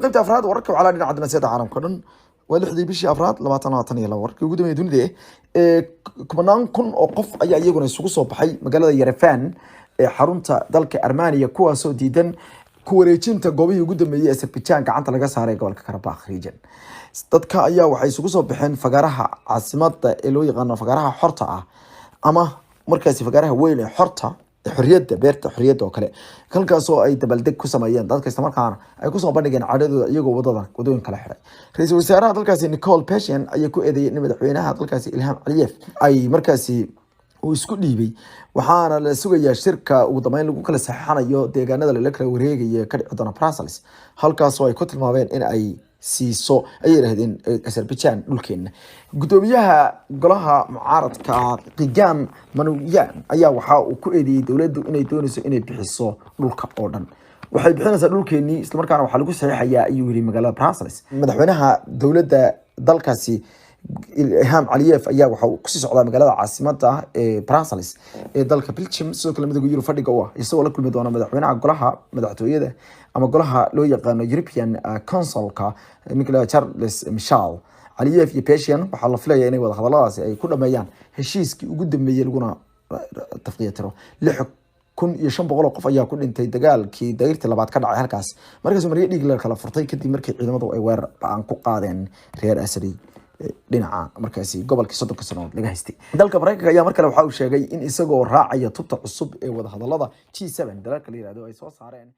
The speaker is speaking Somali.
Qaybta afraad wararka waxaa dhinaca diblomaasiyadda caalamka o dhan. Waa 6dii bishii afraad 2022. Wararkii ugu dambeeyay dunida ee kumanaan kun oo qof ayaa iyaguna isugu soo baxay magaalada Yerevan ee xarunta dalka Armenia, kuwaasoo diidan ku wareejinta goobihii ugu dambeeyay Azerbaijan gacanta laga saaray gobolka Karabakh region. Dadka ayaa waxay isugu soo baxeen fagaaraha caasimada ee loo yaqaano fagaaraha xorta ah, ama markaasi fagaaraha weyn ee xorta xorriyadda, beerta xorriyadda oo kale, halkaasoo ay dabaaldeg ku sameeyeen dadka, isla markaana ay kusoo bandhigeen cadhadooda iyagoo wadada wadooyin kala xiray. Ra-iisul wasaaraha dalkaasi Nicole Pashinyan ayaa ku eedeeyay in madaxweynaha dalkaasi Ilham Aliyev ay markaasi uu isku dhiibay, waxaana la sugayaa shirka ugu dambeyn lagu kala saxanayo deegaanada lala kala wareegayo ka dhici doona Brussels, halkaasoo ay ku tilmaameen in ay siiso, ayay yidhahdeen, Azerbaijan dhulkeena. Gudoomiyaha golaha mucaaradka Gegham Manukyan ayaa waxa uu ku eedeeyey dowladdu inay dooneyso inay bixiso dhulka oo dhan. Waxay bixinaysaa dhulkeenii, islamarkaana waxaa lagu saxiixayaa, ayuu yiri, magaalada Brussels. Madaxweynaha dowladda dalkaasi Ilham Aliyev ayaa waxa uu kusii socdaa magaalada caasimada ee Brussels ee dalka Belgium, sidoo kale Midowga Yurub fadhiga u ah, isagoo la kulmi doona madaxweynaha golaha madaxtooyada ama golaha loo yaqaano European Councilka, ninka Charles Michel. Aliyev iyo Pashinyan waxaa la filaya inay wada hadaladaasi ay ku dhameeyaan heshiiskii ugu dambeeyey laguna tafqiyatiro. 6500 oo qof ayaa ku dhintay dagaalkii dayrtii labaad ka dhacay halkaas, markaasoo maryo dhiig la kala furtay kadib markii ciidamadu ay weerar ba'an ku qaadeen reer Asari dhinaca markaasi gobolkii 30ka sanood laga haystay. Dalka Mareykanka ayaa mar kale waxa uu sheegay in isagoo raacaya tubta cusub ee wadahadalada G7 dalalka la yirahdo ay soo saareen.